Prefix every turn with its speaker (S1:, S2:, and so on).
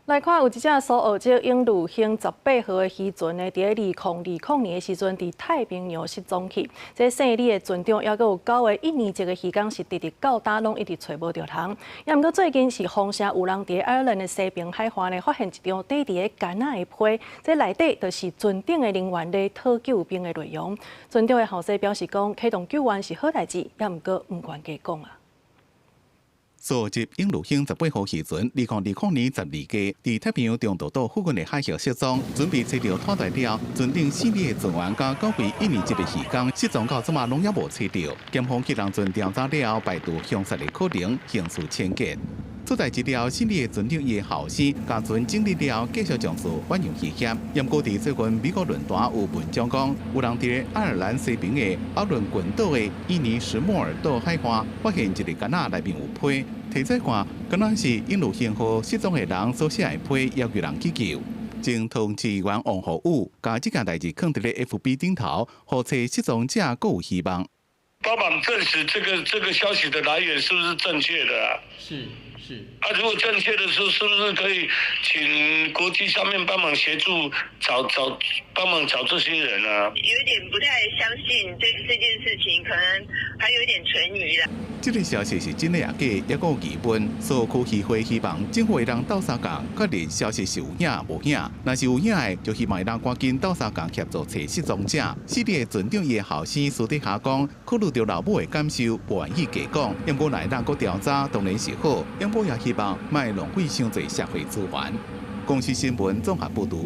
S1: 來看有一隻蘇澳洲永祿興18號的漁船呢，佇2020年的時陣，佇太平洋失蹤去。這姓李的船長，猶閣有九個印尼籍的漁工，是直直到今攏一直揣無著人。猶毋過最近是風聲有人佇愛爾蘭的西爿海岸呢，發現一張綴佇咧矸仔的批，這內底就是船頂的人員咧討救兵的內容。船長的後生表示講，啟動救援是好代誌，猶毋過毋願加講啊。
S2: 蘇籍永祿興18號漁船，2020年12月，佇太平洋中途島附近的海域失蹤，船被揣著拖帶了，船頂姓李的船員佮九位印尼籍的漁工失蹤到這馬攏猶無揣著。檢方去人船調查了後，排除兇殺的可能，刑事偵結。出代誌了後，姓李的船長伊的後生，共船整理了後，繼續從事遠洋漁業。毋過佇最近美國論壇有文章講，有人佇愛爾蘭西爿的奧倫群島的伊尼什莫爾島海岸發現一個矸仔內面有批，提出看，敢若是永祿興號失蹤的人所寫的批，要求人去救。前桃園市議員王浩宇，共這件代誌囥佇咧 FB 頂頭，予揣失蹤者閣有希望。
S3: 幫忙證實這個消息的來源是不是正確的啊？
S4: 是是。
S3: 啊，如果正確的時候，是不是可以請國際上面幫忙協助找找幫忙找這些人啊？
S5: 有點不太相信這件事情，可能還有點存疑啦。
S2: 這個消息是真的抑假，猶閣有疑問。所以區議會希望政府會當鬥相共確認消息是有影無影。若是有影的，就希望會當趕緊鬥相共協助揣失蹤者。姓李的船長伊的後生私底下講，考慮著老母的感受，無願意加講。毋過若會當閣調查，當然是好。毋過也希望莫浪費傷濟社會資源。公視新聞綜合報導。